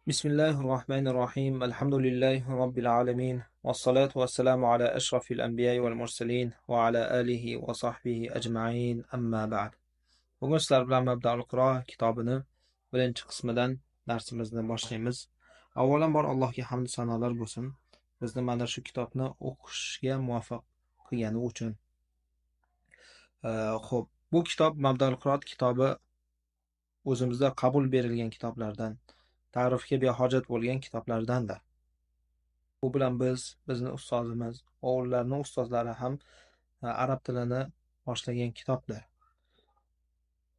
بسم الله الرحمن الرحيم، الحمد لله رب العالمين، والصلاة والسلام على أشرف الأنبياء والمرسلين وعلى آله وصحبه أجمعين، أما بعد. Bugun sizlar bilan Mabdaul Qiroa kitobini birinchi qismidan darsimizni boshlaymiz. Avvalambor Allohga hamd sanolar bo'lsin. Bizni mana shu kitobni o'qishga muvaffaq qilgani uchun. Xo'p, bu kitob Mabdaul Qiroat kitobi o'zimizda qabul berilgan kitoblardan, ta'rifga behojat bo'lgan kitoblardandir. Bu bilan biz, bizni ustozimiz va ularning ustozlari ham arab tilini boshlagan kitobdir.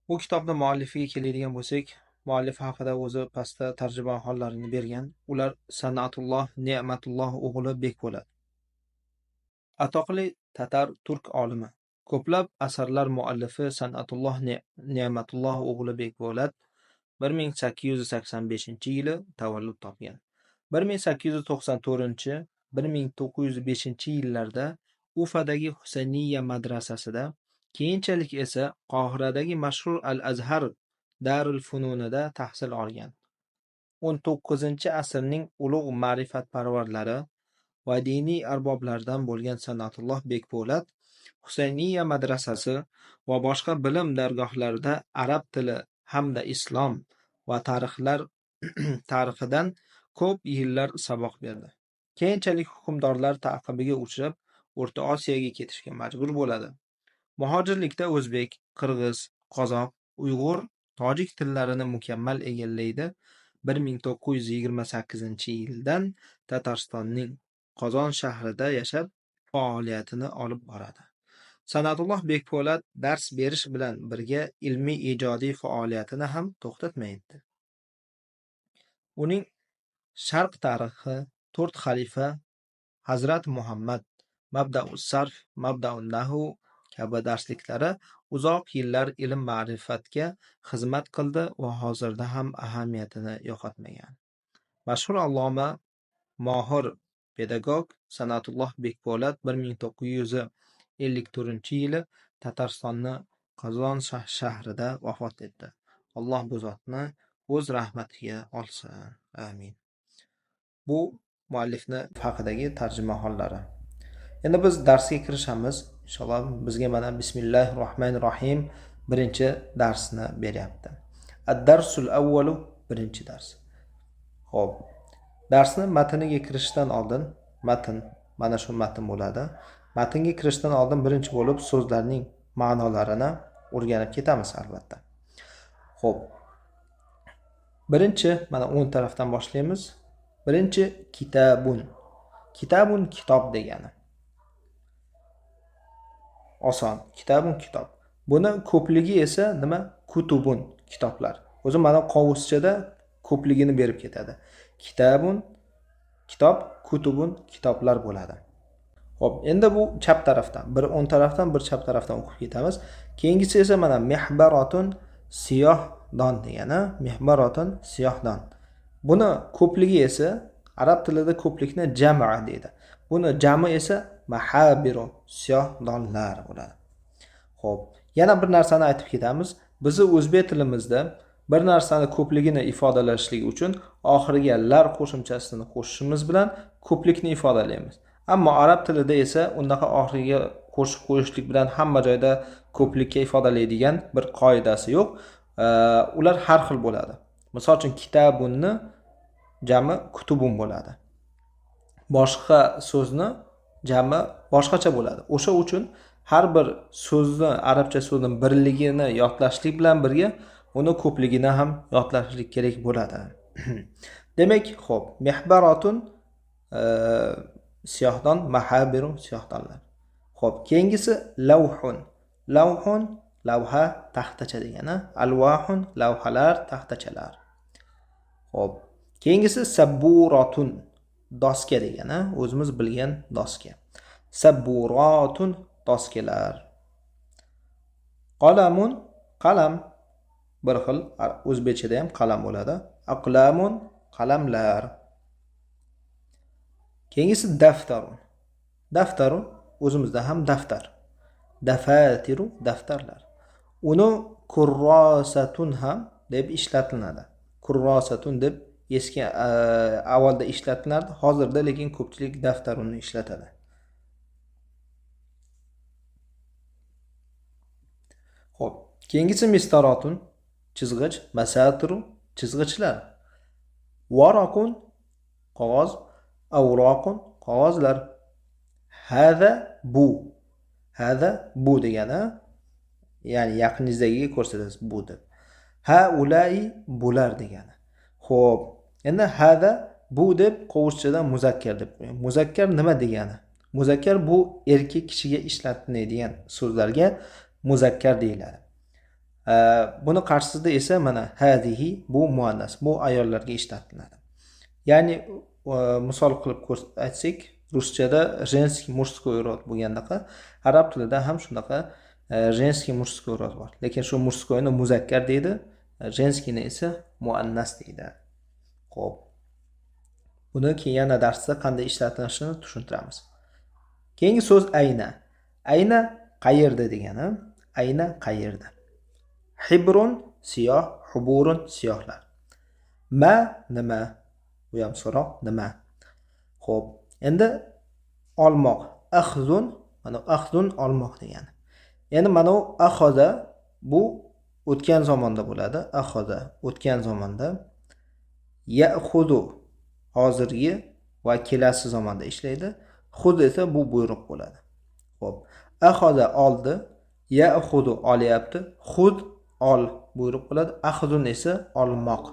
Bu kitobning muallifiga keladigan bo'lsak, muallif haqida o'zi pastda tarjima hollarini bergan. Ular San'atulloh Ne'matulloh o'g'li Bekpo'lat. Atoqli tatar turk olimi, ko'plab asarlar muallifi San'atulloh Ne'matulloh o'g'li Bekpo'lat 1885-yili tavallud topgan. 1894-1905 yillarda Ufadagi Husayniya madrasasida, keyinchalik esa Qohiradagi mashhur Al-Azhar Darul Fununida tahsil olgan. 19-asrning ulug' ma'rifatparvarlari va diniy arboblaridan bo'lgan San'atulloh Bekpo'lat Husayniya madrasasi va boshqa bilim dargohlarida arab tili hamda islom va tarixlar tarixidan ko'p yillar saboq berdi. Keyinchalik hukmdorlar ta'qibiga uchrab, O'rta Osiyoga ketishga majbur bo'ladi. Muhojirlikda o'zbek, qirg'iz, qozoq, uyg'ur, tojik tillarini mukammal egallaydi. 1928-yildan Tataristonning Qozon shahrida yashab, faoliyatini olib boradi. San'atulloh Bekpo'lat dars berish bilan birga ilmiy ijodiy faoliyatini ham to'xtatmaydi. Uning Sharq tarixi, To'rt xalifa, Hazrat Muhammad, Mabdaus sarf, Mabdaun nahu kabi darsliklari uzoq yillar ilm ma'rifatga xizmat qildi va hozirda ham ahamiyatini yo'qotmagan. Mashhur alloma, mohir pedagog San'atulloh Bekpo'lat 1954-yili Tataristonni Qozon shahrida vafot etdi. Alloh bu zotni o'z rahmatiga olsin. Amin. Bu muallifni haqidagi tarjima hollari. Endi biz darsga kirishamiz. Inshaalloh bizga mana Bismillahir Rohmanir Rohim birinchi darsni beryapti. Ad-darsul avvalu, birinchi dars. Xo'p. Darsni matniga kirishdan oldin matn, mana shu matn bo'ladi. Matnga kirishdan oldin birinchi bo'lib so'zlarning ma'nolarini o'rganib ketamiz albatta. Xo'p. Birinchi mana o'ng tarafdan boshlaymiz. Birinchi kitabun. Kitabun kitob degani. Oson. Kitabun kitob. Buni ko'pligi esa nima? Kutubun kitoblar. O'zi mana qovuschada ko'pligini berib ketadi. Kitabun kitob, kutubun kitoblar bo'ladi. Xo'p, endi bu chap tarafdan, bir o'ng tarafdan, bir chap tarafdan o'qib ketamiz. Keyingisi esa mana mehbarotun siyoh don degani, mehbarotun siyoh don. Buni ko'pligi esa arab tilida ko'plikni jama deydi. Buni jami esa mahabiru siyoh donlar bo'ladi. Xo'p, yana bir narsani aytib ketamiz. Bizni o'zbek tilimizda bir narsani ko'pligini ifodalashlik uchun oxiriga lar qo'shimchasini qo'shishimiz bilan ko'plikni ifodalaymiz. Ammo arab tilida esa undaqa oxiriga qo'shib qo'yishlik bilan hamma joyda ko'plikka ifodalaydigan bir qoidasi yo'q. Ular har xil bo'ladi. Misol uchun kitabunni jami kutubun bo'ladi. Boshqa so'zni jami boshqacha bo'ladi. O'sha uchun har bir so'zni, arabcha so'zni birligini yodlashlik bilan birga uni ko'pligini ham yodlashlik kerak bo'ladi. Demak, xo'p, mehbarotun siyohdon, mahabiru siyohdonlar. Xo'p, keyingisi lavhun. Lavhun lavha, taxtacha degani, alvahun lavhalar, taxtachalar. Xo'p, keyingisi sabburotun doska degani, o'zimiz bilgan doska. Sabburotun doskalar. Qalamun qalam, bir xil o'zbekchada ham qalam bo'ladi. Aqlamun qalamlar. Keyingisi daftarun. Daftarun o'zimizda ham daftar. Dafatiru daftarlar. Uni kurrosatun ham deb ishlatiladi. Kurrosatun deb eski avvalda ishlatilardi, hozirda lekin ko'pchilik daftarunni ishlatadi. Xo'p, keyingisi mistarotun chizg'ich, masatru chizg'ichlar. Varaqun qog'oz, avroqun qog'ozlar. Hada bu. Hada bu degani, ya'ni yaqiningizdagiga ko'rsatasiz bu deb. Haulai bular degani. Xo'p, endi hada bu deb qo'shchadan muzakkar deb qo'ying. Muzakkar nima degani? Muzakkar bu erkak kishiga ishlatiladigan so'zlarga muzakkar deyiladi. Buni qarshisida esa mana hadihi bu muannas, bu ayollarga ishlatiladi. Ya'ni misol qilib aytsak, ruschada женский мужской род bo'lgandaqa, arab tilida ham shunaqa женский мужской род bor. Lekin shu мужскойni muzakkar deydi, женскийni esa muannas deydi. Xo'p. Buni keyin yana darsda qanday ishlatilishini tushuntiramiz. Keyingi so'z ayna. Ayna qayerda degani, ayna qayerda. Hibrun siyoh, huburun siyohlar. Ma nima? Bu ham so'roq, nima? Xo'p, endi olmoq, axzun, mana axzun olmoq degani. Endi mana u axoza bu o'tgan zamonda bo'ladi. Axoza o'tgan zamonda. Ya'xudu hozirgi va kelasi zamonda ishlaydi. Xud esa bu buyruq bo'ladi. Xo'p, axoza oldi, ya'xudu olyapti, xud ol buyruq bo'ladi, axzun esa olmoq.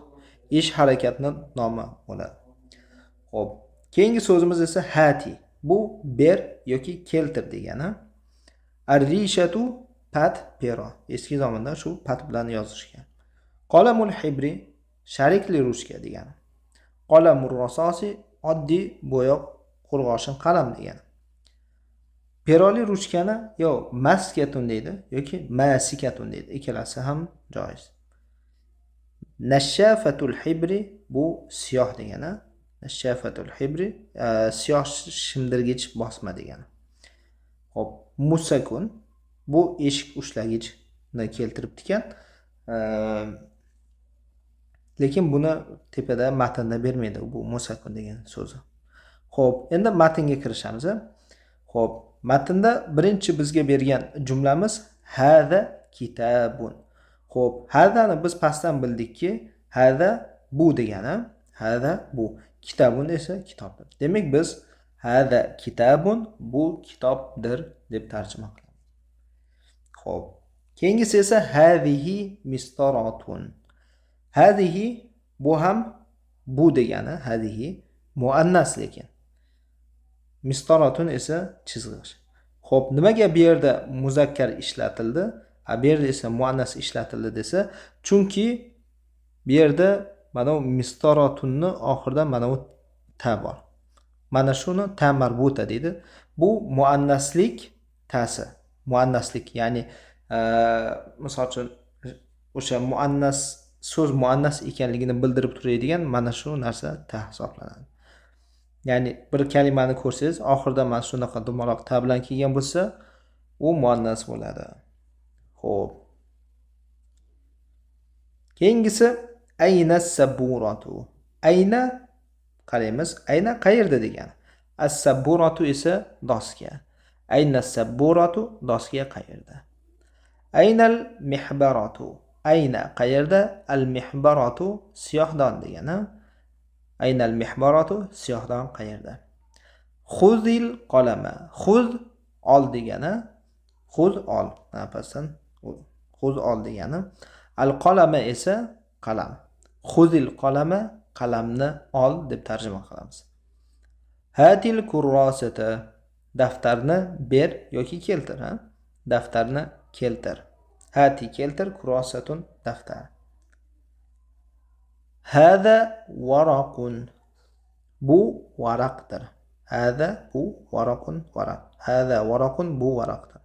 Ish harakatning nomi bo'ladi. Xo'p, keyingi so'zimiz esa hati. Bu ber yoki keltir degani. Ar-rishatu pat pero. Eski zamonda shu pat bilan yozishgan. Qalamul hibri sharikli ruchka degani. Qalamur rasosi oddiy bo'yoq qurg'oshin qalam degani. Peroli ruchkani yo maskatun deydi yoki masikatun deydi. Ikkalasi ham joiz. Nashafatul hibri bu siyoh degani. Nashafatul hibri siyoh shimdirgich bosma degani. Xo'p, musakun bu eshik ushlagichni keltiribdi ekan. Lekin buni tepada matnda bermaydi bu musakun degan so'zi. Xo'p, endi matnga kirishamiz. Xo'p, matnda birinchi bizga bergan jumlamiz hada kitabun. Xo'p, hadani biz pastdan bildikki, hada bu degani, hada bu, kitabun esa kitobdir. Demak, biz hada kitabun bu kitobdir deb tarjima qilamiz. Xo'p, keyingisi esa hadihi mistaratun. Hadihi bu ham bu degani, hadihi muannas lekin. Mistaratun esa chizg'ich. Xo'p, nimaga bu yerda muzakkar ishlatildi, bu yerda esa muannas ishlatildi desa, chunki bu yerda mana bu mistaratunni oxirida mana bu ta bor. Mana shuni ta marbuta deydi. Bu muannaslik tasi. Muannaslik, ya'ni misol uchun o'sha muannas so'z muannas ekanligini bildirib turadigan mana shu narsa ta hisoblanadi. Ya'ni bir kalimani ko'rsangiz, oxirida mana shunaqa dumaloq ta bilan kelgan bo'lsa, u muannas bo'ladi. Xo'p. Keyingisi ayna sabburatu. Ayna qaraymiz, ayna qayerda degani. As-sabburatu esa doska. Ayna sabburatu doska qayerda? Aynal mihbaratu. Ayna qayerda? Al mihbaratu siyohdon degani. Aynal mihbaratu siyohdon qayerda? Xuzil qalama. Xuz ol degani. Xuz ol. Napasdan xuz ol degani. Al qalama esa qalam. Xuzil qalama qalamni ol deb tarjima qilamiz. Hatil kurrosata daftarni ber yoki keltir, ha? Daftarni keltir. Hati keltir, kurrosatun daftar. Hada varaqun. Bu varaqdir. Hada bu varaqun varaq. Hada varaqun bu varaqdir.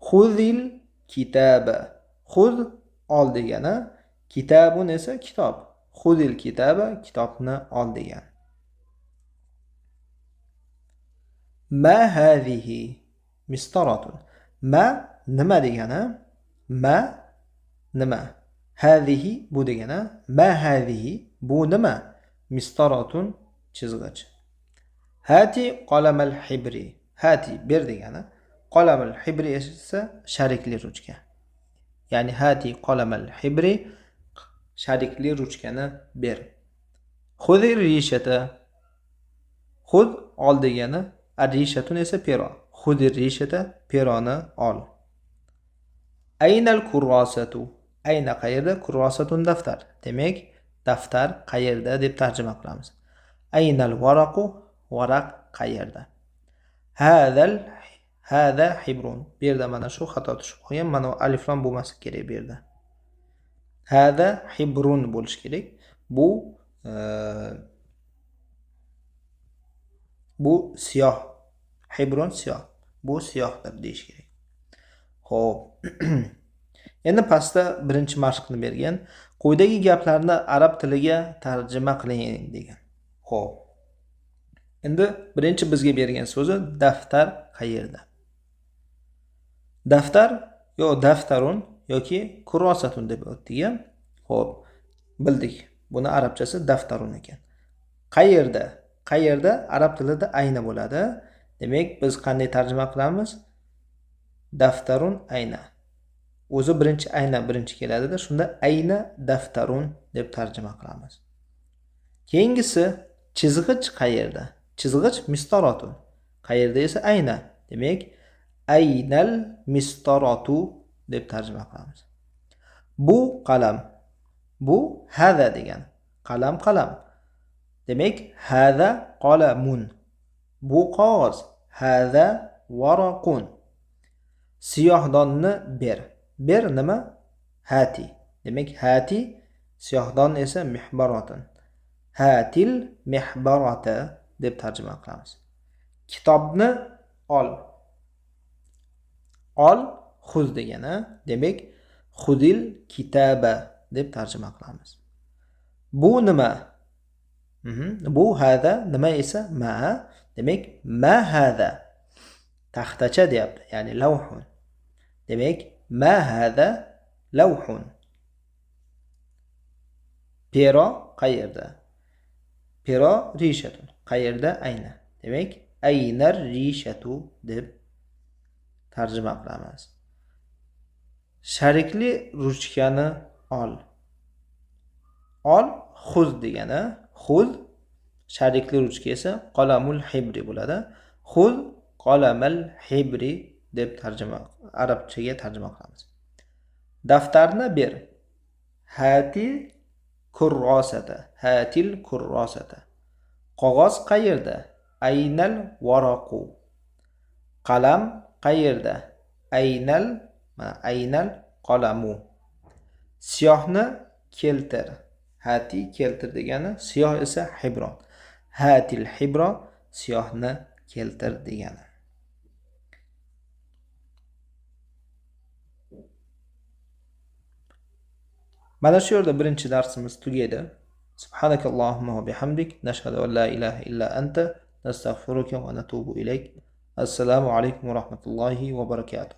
Xuzil kitaba. Xuz ol degani, kitabun esa kitob. Xuzil kitaba kitobni ol degani. Ma hazihi mistaratun. Ma nima degani? Ma nima? Hazihi bu degani, ma hazihi Bu nima? Mistaratun chizg'ich. Hati qalamal hibri. Hati ber degani. Qalamal hibri esa sharikli ruchka. Ya'ni hati qalamal hibri sharikli ruchkani ber. Xudhi rishata. Xud ol degani, ar-rishatun esa pero. Xudhi rishata peroni ol. Aynal kurrosatu. Ayna qayerda? Kurrosatun daftar. Demak, daftar qayerda deb tarjima qilamiz. Aynal varaqu, varaq qayerda? Hada hibrun. Bu yerda mana shu xato tushib qolgan. Mana alif lam bo'lmasi kerak bu yerda. Hada hibrun bo'lishi kerak. Bu siyoh. Hibrun siyoh. Bu siyohdir deyish kerak. Xo'p. Endi pastda birinchi mashqni bergan. Quyidagi gaplarni arab tiliga tarjima qiling degan. Xo'p. Endi birinchi bizga bergan so'zi daftar qayerda? Daftar yo daftarun yoki kurrosatun deb o'tdik. Xo'p, bildik. Buni arabchasi daftarun ekan. Qayerda? Qayerda arab tilida ayna bo'ladi. Demak, biz qanday tarjima qilamiz? Daftarun ayna. O'zi birinchi ayna birinchi keladida, shunda ayna daftarun deb tarjima qilamiz. Keyingisi chizg'ich qayerda? Chizg'ich mistaratun. Qayerda esa ayna. Demak, aynal mistaratu deb tarjima qilamiz. Bu qalam. Bu hada degani. Qalam qalam. Demak, hada qalamun. Bu qog'oz. Hada varaqun. Siyohdonni ber. Ber nima? Hati. Demak, hati, siyohdon esa mihbaratun. Hatil mihbarata deb tarjima qilamiz. Kitobni ol. Ol xuz degani, demak, xudil kitaba deb tarjima qilamiz. Bu nima? Bu hada, nima esa ma, demak, ma hada. Taxtacha deyapti, ya'ni lavhun. Demak, ma hada lavhun. Pero qayerda? Pero rishatun. Qayerda? Ayna. Demak, aynar rishatu deb tarjima qilamiz. Sharikli ruchkani ol. Ol xuz degani, xuz sharikli ruchka esa qalamul hibri bo'ladi. Xuz qalamal hibri deb tarjima, arabchaga tarjima qilamiz. Daftarni ber. Hati kurrosata. Hatil kurrosata. Qog'oz qayerda? Aynal varaqu. Qalam qayerda? Aynal, mana aynal qalamu. Siyohni keltir. Hati keltir degani, siyoh esa hibron. Hatil hibro siyohni keltir degani. Mana shu yerda birinchi darsimiz tugaydi. Subhanakallohumma va bihamdik nashhadu an la ilaha illa anta nastag'firuka va natubu ilayk. Assalomu alaykum va rahmatullohi va barakatuh.